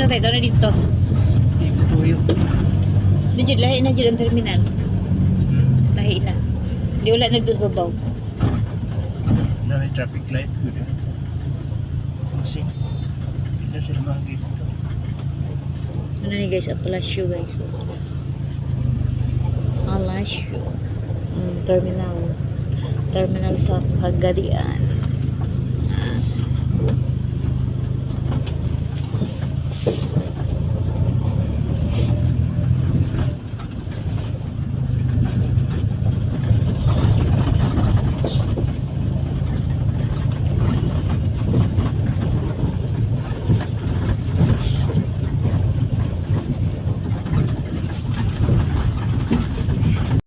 Asa tayo? Ito na dito. Di ko tuyo. Di jud lahi na jud ang terminal. Lahi na. Di wala na dito babaw. Na may traffic light ko na. Crossing. Hindi na sila makakita dito. Ano ni guys, ang palasyo, guys. Palasyo. Terminal. Terminal sa Pagadian.